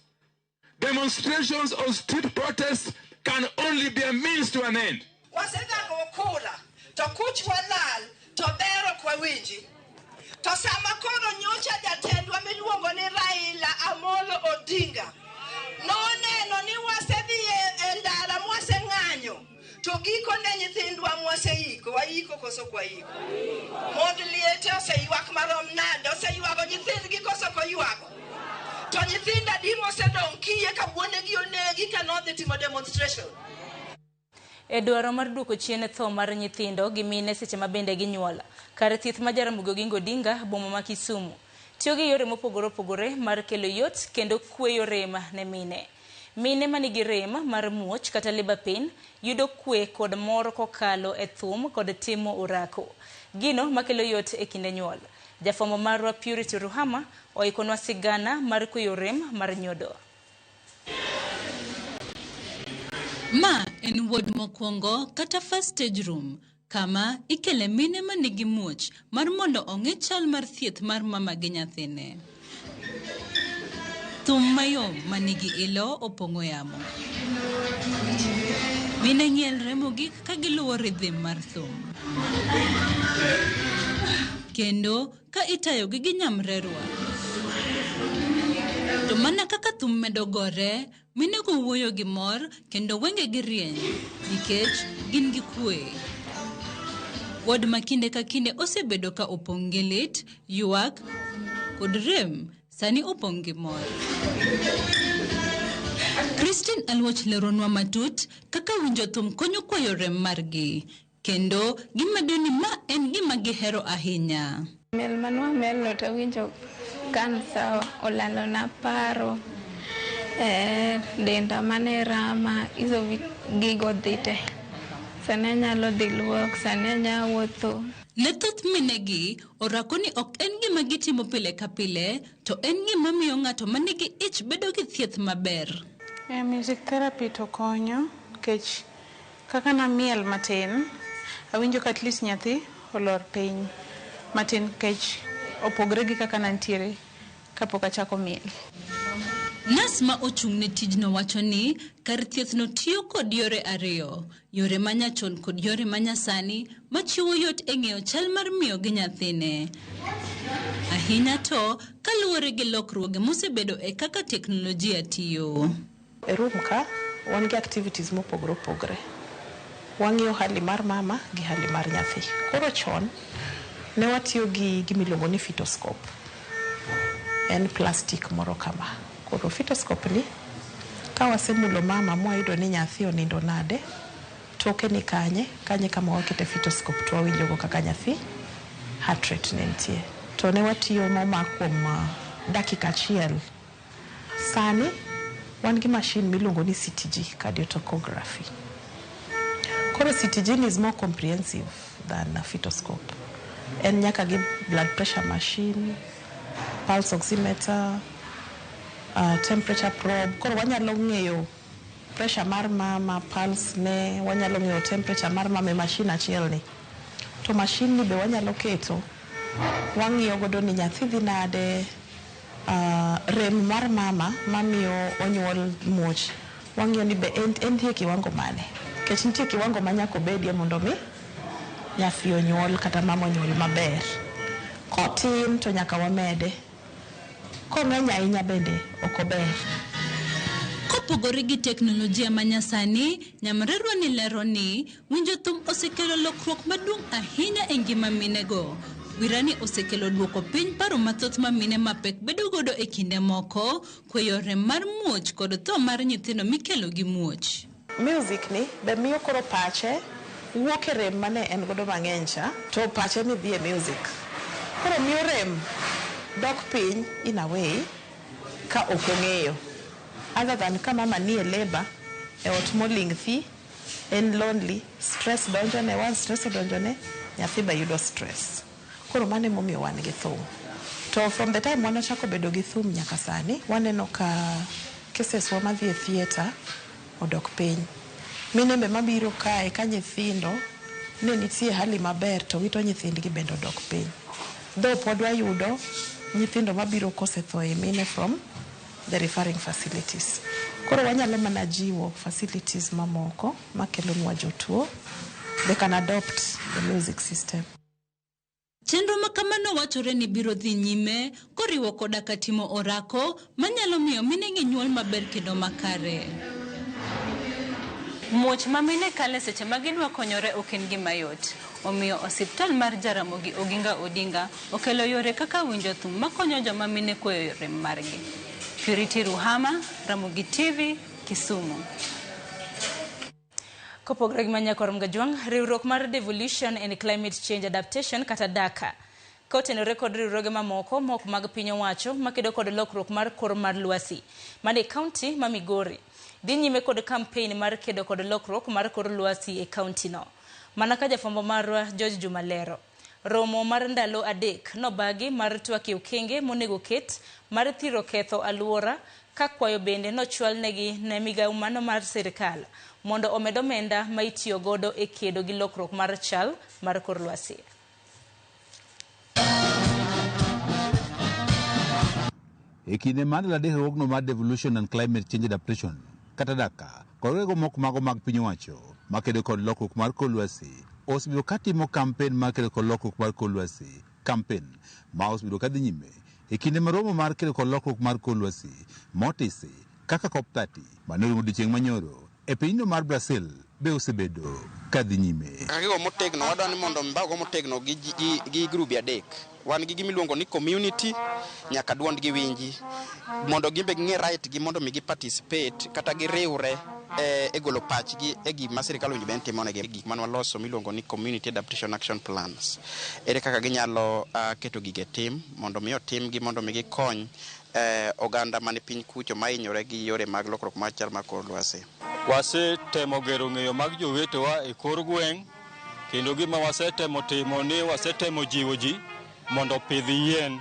Demonstrations or street protests can only be a means to an end. Wasegago kura to kuch walal to ber ok wawinji. To sama koro nyocha jatendwa miluongo ni Raila Amolo Odinga noneno ni wasedhi e ndara mwaseng'anyo to gikone nyithindwa mwaseiko waiko koso ok waiko. Mond liete oseywak marom nade, oseywago nyithindgi koso ok oywago. To nyithindo adi mosedong' kiye ka wuonegi onegi ka nodhi timo demonstration. E dwaro mar duoko chien tho mar nyithindo gi mine seche ma bende ginyuol, kar thieth ma Jaramogi Oginga Odinga boma ma Kisumu tiyo gi yore mopogore opogore mar kelo yot kendo kweyo rem ne mine. Mine manigi rem mar muoch kata labor pain yudo kwe kod mor kokalo e thum kod timo orako, gino makelo yot e kinde nyuol. Jafwambo marwa Purity Ruhama oikonwa sigana mar kweyo rem mar nyodo. Ma en ward mokwongo kata first stage room kama ikele mine manigi muoch mar mondo ong'e chal mar thieth mar mama gi nyathine. Thum mayom manigi ilo opong'o yamo. Mine ng'ielre mogik ka giluwo rhythm mar thum. Kendo ka itayogi gi nyamrerwa. To mana kaka thum medo gore, minego wuoyo gi mor kendo wengegi rieny nikech gin gi kwe. Ward ma kinde ka kinde osebedo ka opong' gi lit, ywak kod rem sani opong' gi mor. Christine Aluoch leronwa matut kaka winjo thum konyo kweyo rem margi kendo gimedo ni ma en gima gihero ahinya. Miel manwa mielno to awinjo ka an sawa, olalona paro, denda mane rama, hizo gigo dhi te. Sani anyalo dhi luok, sani anya wuotho. Ne thoth minegi, orako ni ok en gima gitimo pile ka pile, to en gima miyo ng'ato manigi ich bedo gi thieth maber. Music therapy to konyo nikech kaka namiel matin, awinjo ka at least nyathi olor piny matin nikech opogre gi kaka nantiere kapok achako miel. Nas ma ochung' ne tijno wacho ni kar thiethno tiyo kod yore ariyo, yore manyachon kod yore manyasani machiwo yot e ng'eyo chal mar miyo gi nyathine. Ahinya to kaluwore gi lokruoge mosebedo e kaka teknolojia tiyo. E room ka wan gi activities mopogore opogore. Wang'iyo hali mar mama gi hali mar nyathi. Koro chon ne watiyo gi gimiluongo ni fetoscope. En plastic moro kama. Koro fetoscope ni ka wasemulo mama mwayudo ni nyathi onindo nade, toke ni kanye, kanye kama wakete fetoscope to wawinjogo kaka nyathi heart rate ne nitie. To ne watiyo moma kuom dakika achiel. Sani wan gi machine miluongo ni CTG, cardiotocography. Koro CTG is more comprehensive than a fetoscope. En nyaka gi blood pressure machine, pulse oximeter, temperature probe. Koro wanyalo ng'eyo Pressure mar mama, pulse ne, wanyalo ng'iyo temperature mar mama e machine achiel ni. To machine ni be wanyalo keto, wang'iyo godo ni nyathi dhi nade, rem mar mama mamiyo onyuol muoch, wang'iyo ni be entie kiwango mane. Nikech nitie kiwango ma nyaka obedie mondo mi nyathi onyuol kata mama onyuol maber. Kotin to nyaka wamede. Kong'eny ahinya bende ok ober. Kopogore gi teknolojia manyasani, Nyamrerwa ni lero ni winjo thum osekelo lokruok maduong' ahinya e ngima minego. Wirani osekelo duoko piny paro mathoth ma mine mapek bedo godo e kinde moko, kweyo rem mar muoch kod tho mar nyithindo mikelo gi muoch. Music ni be miyo koro pache wuok e rem mane en godo mang'eny cha, to pache ni dhi e music. Koro miyo rem dok piny in a way ka ok ong'eyo. Other than ka mama nie labour e ot moling' thi, en lonely, stress donjone, once stress odonjone, nyathi be yudo stress. Koro mano emomiyo wan gi thum. To from the time wanachako bedo gi thum nyaka sani, waneno ka cases wa madhi e theatre odok piny. Mine be mabiro kae ka nyithindo ne nitie hali maber to wito nyithindgi bende odok piny. Though pod wayudo nyithindo mabiro kosetho e mine from the referring facilities. Koro wanyalo mana jiwo facilities mamoko makelonwa jotuo. They can adopt the music system. Chenro ma kamano wachore ni biro dhi nyime koriwo koda ka timo orako manyalo miyo minegi nyuol maber kendo makare. Muoch ma mine kale seche ma gidwa konyore ok en gima yot. Omiyo osiptal mar Jaramogi Oginga Odinga okelo yore kaka winjo thum makonyo joma mine kweyo rem margi. Purity Ruhama, Ramogi TV, Kisumu. Kopogore gi Manyakwar Mgajwang', riwruok mar Devolution and Climate Change Adaptation kata DACA kotenore kod riwruoge mamoko mok mag piny owacho makedo kod lokruok mar kor mar lwasi mane kaunti ma Migori dhi nyime kod kampein mar kedo kod lokruok mar kor lwasi e kaunti no. Mana ka jafwambo marwa George Juma lero. Romo mar ndalo 3 nobagi mar twak e okenge monego ket mar thiro ketho aluora ka kwayo bende nochwalnegi ne migawo mano mar sirikal mondo omed omenda ma itiyo godo e kedo gi lokruok mar chal mar kor lwasi. E kinde mar ndalo 3 riwruogno mar Devolution and Climate Change Adaptation kata DACA kod riwruoge moko mago mag piny owacho makedo kod lokruok mar kor lwasi osebedo katimo kampen mar kedo kod lokruok mar kor lwasi. Kampen ma osebedo kadhi nyime e kinde ma romo mar kedo kod lokruok mar kor lwasi motisi kaka COP30 mane orumo odiechieng' manyoro e pinyno mar Brazil be osebedo kadhi nyime. Kaka motegno wadwa ni mondo mbago motegno gi grubi 3. Wan gi gimiluongo ni community nyaka duond gi winji mondo gimbe ging'e right gi mondo mi gi participate kata giriwre e golo pachgi e gima sirikal owinjo bed ni timonegi. Gik mane waloso miluongo ni community adaptation action plans. Ere kaka ginyalo keto gige tim mondo mi otimgi mondo mi gikony oganda mane piny kucho mahinyore gi yore mag lokruok mar chal mar kor lwasi. Wasetemo gero ng'eyo mag jowetewa e kor gweng' kendo gima wasetemo timo ni wasetemo jiwo ji mondo opidh yien.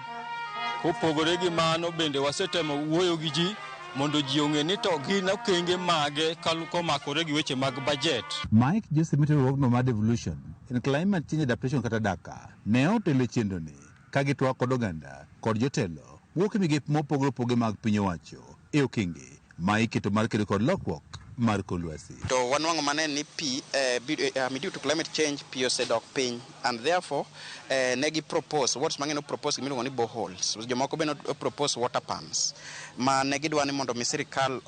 Kopogore gi mano bende wasetemo wuoyo gi ji mondo ji ong'e ni to gin okenge mage komakore gi weche mag budget. Mike Joseph Mitro riwruogno mar Devolution in Climate Change Adaptation kata DACA ne otelo e chenroni ka gitwak kod oganda kod jotelo wuok e migepe mopogore opogore mag piny owacho e okenge ma iketo mar kedo kod lokruok mar kor lwasi. To wanwang'o maneno ni pi due to climate change pi osedok piny and therefore ne gi propose wards mang'eny no propose gimiluongo ni boreholes. Jomoko be no propose water pumps ma ne gidwa ni mondo mi sirikal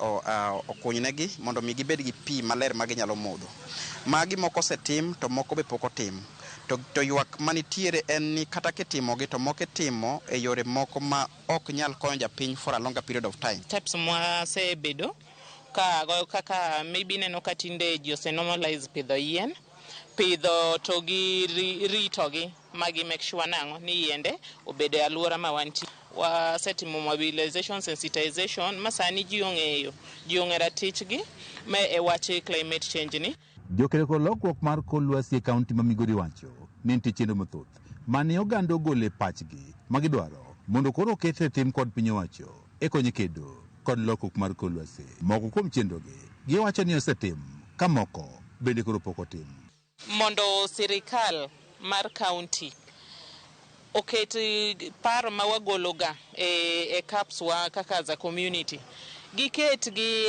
okuny negi mondo mi gibed gi pi maler ma ginyalo modho. Magi moko osetim to moko be pok otim. To ywak manitiere en ni kata kitimogi to moko itimo e yore moko ma ok nyal konyo japiny for a longer period of time. Steps mwasebedo ka goyo kaka maybe ineno ka tinde ji ose normalize pidho yien, pidho to gi ritogi ma gi make sure nang'o ni yiende obedo e alwora ma wantie. Wasetimo mobilization, sensitization ma sani ji ong'eyo, ji ong'e ratichgi ma e wach climate change ni. Jokedo kod lokruok mar kor lwasi e kaunti ma Migori wacho ni nitie chenro mathoth mane oganda ogolo e pachgi ma gidwaro mondo koro oket e tim kod piny owacho e konyo kedo kod lokruok mar kor lwasi. Moko kuom chenrogi Giwacho ni osetim ka moko bende koro pok otim. Mondo sirikal mar kaunti oket paro ma wagologa e CAPS wa kaka as a community, giket gi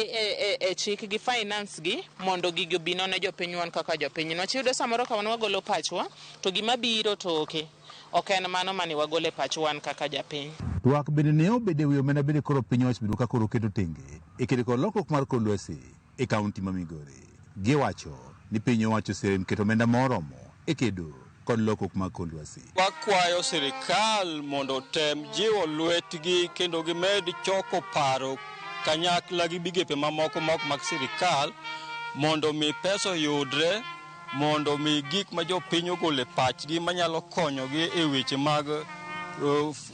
e chik gi finance gi mondo gigi obi ne jopiny wan kaka jopiny. Niwach iyudo samoro ka wan wagolo pachwa to gima biro toke ok en mano mane wagolo e pachwa wan kaka japiny. Twak bende ne obedo e wi omenda bende koro piny owacho bedo ka koro keto tenge e kedo kod lokruok mar kor lwasi e kaunti ma Migori. Giwacho ni piny owacho oserem keto omenda moromo e kedo kod lokruok mag kor lwasi. Wakwayo sirikal mondo otem jiwo lwetgi kendo gimed choko paro kanyakla gi migepe mamoko ma ok mag sirikal mondo mi pesa oyudre, mondo mi gik ma jopiny ogolo e pachgi manyalo konyogi e weche mag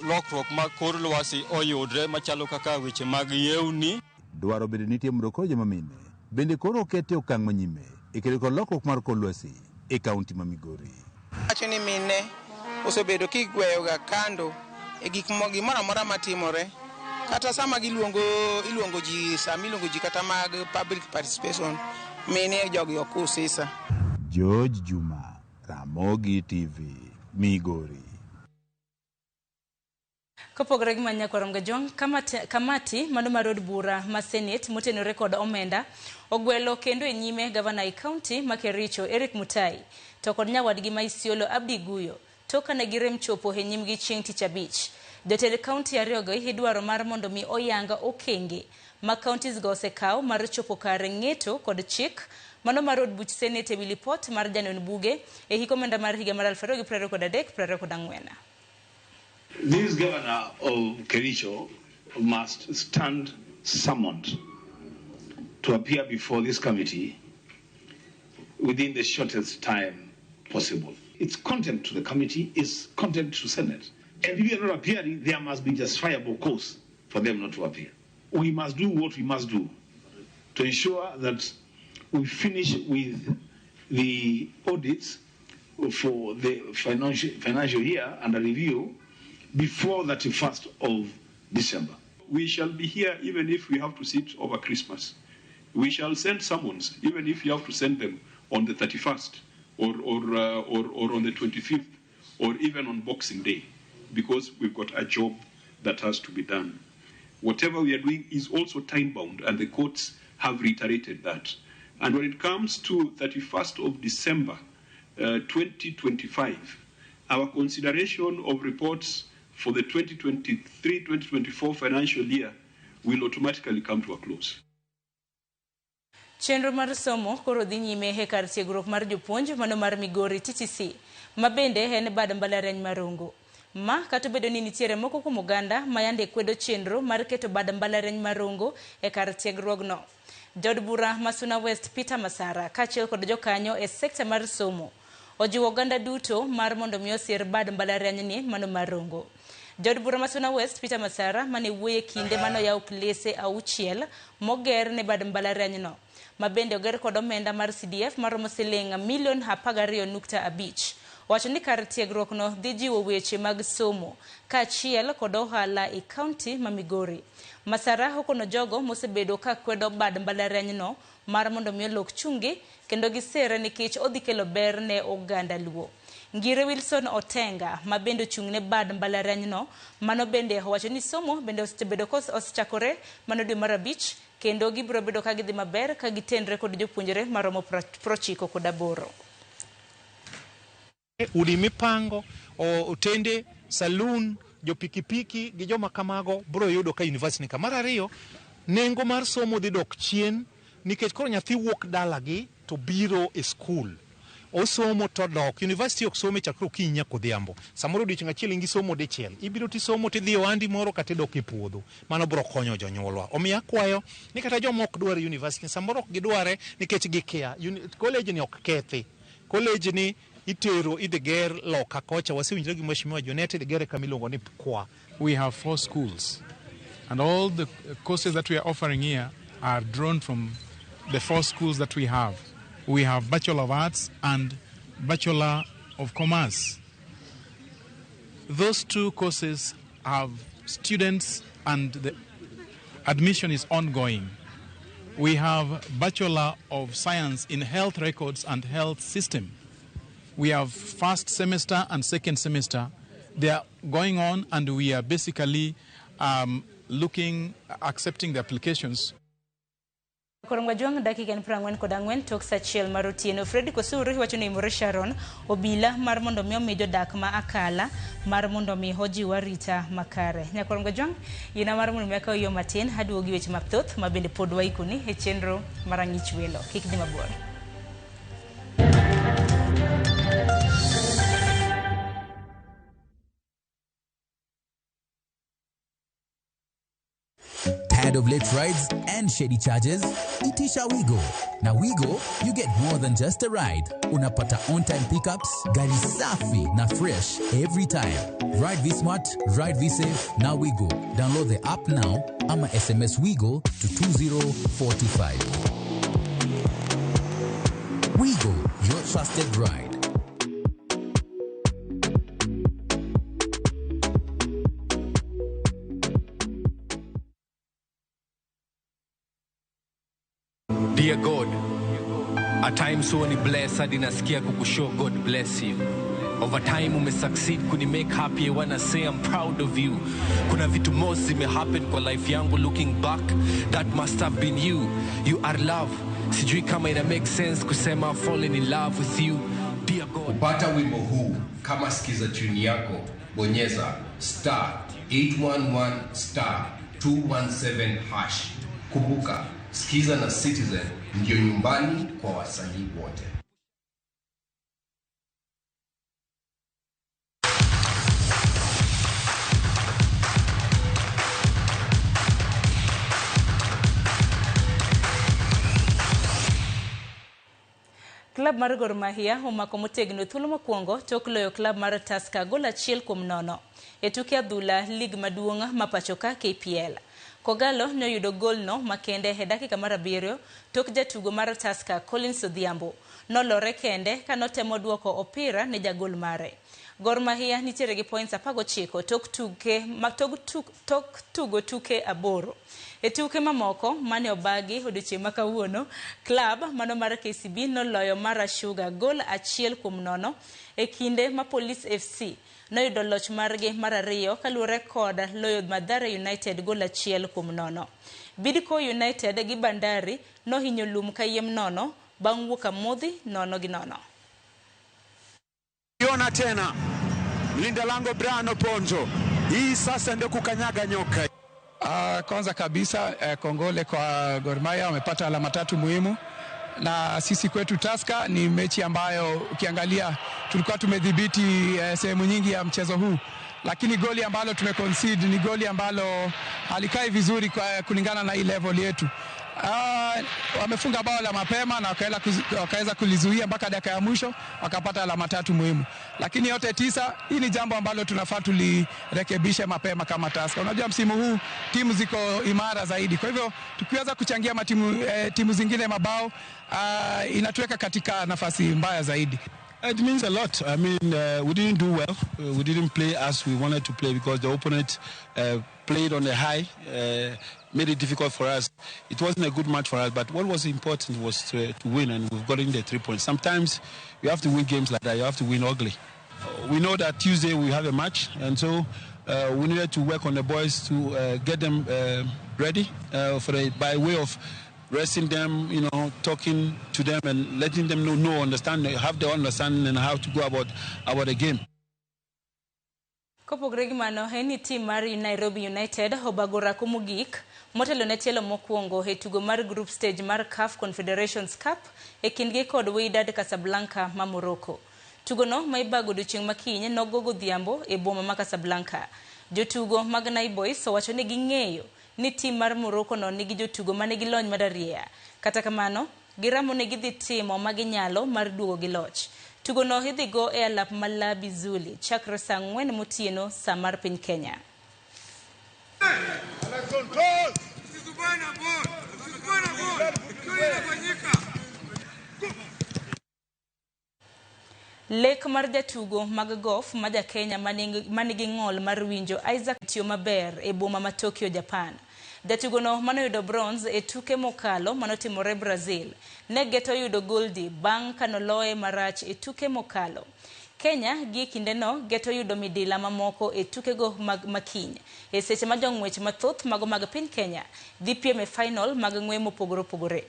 lokruok mag kor lwasi oyudre machalo kaka weche mag yewni. Dwaro bende nitie mondo koro joma mine bende koro oket e okang' manyime e kedo kod lokruok mar kor lwasi e kaunti ma Migori. Wacho ni mine osebedo kigweyoga kando e gik gimoro amora matimore, kata sama giluongo iluongo ji, sama iluongo ji kata mag public participation, mine jogi ok usisa. George Juma, Ramogi TV, Migori. Kopogore gi Manyakwa Romgajwang', kamati mano mar od bura ma Senate motenore kod omenda ogwelo kendo e nyime gavana e kaunti ma Kericho Eric Mutai to kod nyawadgi ma Isiolo Abdi Guyo tok kane girem chopo e nyimgi chieng' tich abich. Jotend kaunti ariyogo idwaro mar mondo mi oyang okenge ma counties go osekawo mar chopo kare ng'eto kod chik mano mar od buch Senate e wi lipot mar janon buge e hik omenda mar higa mar 2023-2024. This governor of Kericho must stand summoned to appear before this committee within the shortest time possible. It's contempt to the committee, it's contempt to Senate. And if you are not appearing, there must be justifiable cause for them not to appear. We must do what we must do to ensure that we finish with the audits for the financial year under review before 31st of December. We shall be here even if we have to sit over Christmas. We shall send summons even if you have to send them on the 31st or on the 25th or even on Boxing Day, because we've got a job that has to be done. Whatever we are doing is also time-bound, and the courts have reiterated that. And when it comes to 31st of December 2025, our consideration of reports for the 2023-2024 financial year will automatically come to a close. Chenro mar somo koro dhi nyime e kar tiegruok mar jopuonj mano mar Migori TTC, ma bende en bad mbalariany mar Rongo. Ma kata obedo ni nitiere moko kuom oganda ma yande kwedo chenro mar keto bad mbalariany mar Rongo e kar tiegruogno. Jaod bura ma Suna West Peter Masara kaachiel kod jokanyo e sekta mar somo ojiwo oganda duto mar mondo mi osir bad mbalariany ni mano mar Rongo. Jaod bura ma Suna West Peter Masara mane wuoyo e kinde mane oyawo klese 6 moger ne bad mbalariany no, ma bende oger kod omenda mar CDF maromo siling milion 12.5. Owacho ni kar tiegruok no dhi jiwo weche mag somo kaachiel kod ohala e kaunti ma Migori. Masara okono jogo mosebedo ka kwedo bad mbalariany no mar mondo mi olok chungi kendo gisere nikech odhi kelo ber ne oganda Luo. Ngire Wilson Otenga ma bende ochung' ne bad mbalariany no mano bende owacho ni somo bende osebedo osechakore mano dwe mar 5 kendo gibiro bedo ka gidhi maber ka gitenre kod jopuonjre maromo 98. Udi mipango, otende, saloon, jo pikipiki gi joma kamago biro yudo ka university ni ka. Mar ariyo, nengo mar somo dhi dok chien nikech koro nyathi wuok dalagi to biro e skul. Osomo to dok. University ok some chakre okinyi nyaka odhiambo. Samoro odiochieng' achiel in gi somo dichiel. Ibiro tisomo tidhi e ohandi moro kata idok e puodho. Mano biro konyo jonyuolwa. Omiyo akwayo ni kata joma ok dwar university, samoro ok gidware nikech gikia. College ni ok kethi. College ni itero idhi ger loka kocha. Wasewinjore gi Mheshimiwa Junet idhi gere kama iluongo ni Pkwa. We have 4 schools and all the courses that we are offering here are drawn from the 4 schools that we have. We have Bachelor of Arts and Bachelor of Commerce. Those 2 courses have students and the admission is ongoing. We have Bachelor of Science in Health Records and Health System. We have first semester and second semester. They are going on, and we are basically accepting the applications. Korongwa juang dakika en 44 tok saa 1 mar otieno. Fred Kosuru wacho ni Imore Sharon obila mar mondo mi omi jodak ma akala mar mondo mi ojiw arita makare. Nyakorongwa juang yina mar mondo mi akaw yo matin aduogi weche mathoth ma bende pod waikoni e chenro mar ang'ich welo. Kik dhi mabor. Tired of late rides and shady charges? Itisha Wigo. Na Wigo, you get more than just a ride. Unapata on-time pickups, gari safi na fresh every time. Ride V-Smart, ride V-Safe, na Wigo. Download the app now ama SMS Wigo to 20425. Wigo, your trusted ride. Dear God, at times huwa ni bless hadi nasikia kukushow God bless you. Over time umesucceed kuni make happy, I wanna say I'm proud of you. Kuna vitu most zime happen kwa life yangu, looking back that must have been you. You are love. Sijui kama ina make sense kusema falling in love with you. Dear God. Kupata wimbo huu kama sikiza tune yako, bonyeza star 811 star 217 hash. Kumbuka, Skiza na Citizen ndio nyumbani kwa wasanii wote. Club mar Gor Mahia omako motegno thuolo mokwongo tok loyo club mar Tusker gol 1-0 e tuke adhula lig maduong' ma pachoka KPL. Kogalo noyudo golno makende e dakika mar 7 tok jatugo mar Tusker Collins Odhiambo nolore kende kanotemo duoko opira ne jagol mare. Gor Mahia nitiere gi points 19 tok tugo tuke 8. E tuke mamoko mane obagi odiochieng' ma kawuono, club mano mar KCB noloyo Mara Sugar gol 1-0 e kinde ma Police FC noyudo loch margi mar 2 kaluwore kod loyo Mathare United gol 1-0. Bidco United gi Bandari nohinyo lum kayiem nono bang' wuok amodhi 0-0. Iona tena linda lango Brian Oponjo, hii sasa ndio kukanyaga nyoka. Kwanza kabisa kongole kwa Gor Mahia, wamepata alama 3 muhimu. Na sisi kwetu Tusker ni mechi ambayo ukiangalia tulikuwa tumedhibiti sehemu nyingi ya mchezo huu, lakini goli ambalo tumeconcede ni goli ambalo halikai vizuri kwa kulingana na hii level yetu. Wamefunga bao la mapema na wakaweza kulizuia mpaka dakika ya mwisho, wakapata alama 3 muhimu. Lakini yote 9, hii ni jambo ambalo tunafaa tulirekebishe mapema kama Tusker. Unajua msimu huu timu ziko imara zaidi. Kwa hivyo tukiweza kuchangia timu zingine mabao, inatuweka katika nafasi mbaya zaidi. It means a lot. I mean, we didn't do well. We didn't play as we wanted to play because the opponent played on the high, made it difficult for us. It wasn't a good match for us, but what was important was to win, and we've gotten the 3 points. Sometimes you have to win games like that. You have to win ugly. We know that Tuesday we have a match, and so we needed to work on the boys to get them ready for the, by way of resting them, you know, talking to them and letting them know, understand, have the understanding and how to go about the game. Kopogre gi mano, en ni team mar Nairobi United obago orako mogik motelo ne tielo mokwongo e tugo mar group stage mar CAF Confederations Cup e kindgi kod Wydad Casablanca ma Morocco. Tugono ma ibago odiochieng' ma kiny nogo godhiambo e boma ma Casablanca. Jotugo mag Naibois owacho ni ging'eyo ni team mar Morocco no nigi jotugo manigi lony mararieya. Kata kamano, giramo ni gidhi timo maginyalo mar duogo gi loch. Tugo no idhi go e alap ma Labi Zuli chakre saa 4 motieno saa mar piny Kenya. Lek mar jatugo mag golf ma ja Kenya manigi ng'ol mar winjo Isaac tiyo maber e boma ma Tokyo, Japan. Jatugono manoyudo bronze e tuke mokalo manotimore Brazil ne geto yudo goldi bang' kanoloye marach e tuke mokalo. Kenya gie kindeno geto yudo midila mamoko e tukego mag makiny. E seche ma jong'wech mathoth mago mag piny Kenya dhi piem e final mag ng'we mopogore opogore.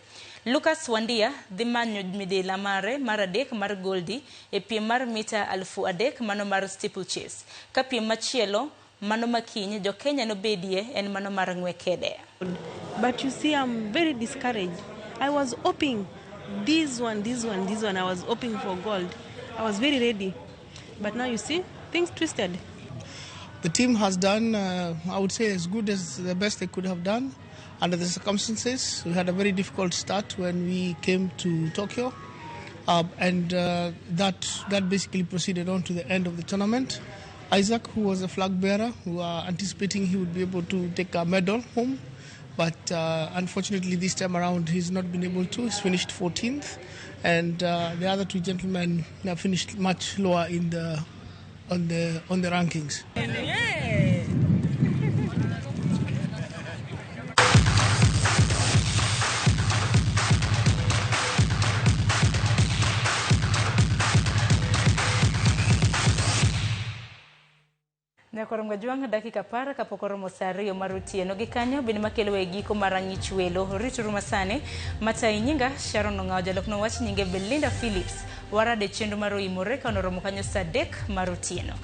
Lucas Wandia dhi manyo midila mare mar adek mar goldi e piem mar mita 3000 mano mar steeplechase. Ka piem machielo mano makiny jo Kenya nobedie en mano mar ng'we kede. But you see, I'm very discouraged. I was hoping this one, this one, this one. I was hoping for gold. I was very ready. But now you see, things twisted. The team has done, I would say, as good as the best they could have done under the circumstances. We had a very difficult start when we came to Tokyo, and that basically proceeded on to the end of the tournament. Isaac, who was a flag bearer, we were anticipating he would be able to take a medal home, but unfortunately this time around he's not been able to. He's finished 14th, and the other two gentlemen have finished much lower in the on the rankings. Yeah. Nyakorom Gajwang' dakika 10 kapok oromo saa 2 mar otieno. Gi kanyo bende makelo e giko mar rang'ich welo. Rituru masani Matai nyinga Sharon Ong'awo, jalokno wach nyinge Belinda Phillips. Warade chenro mar oimore ka noromo kanyo saa 3 mar otieno.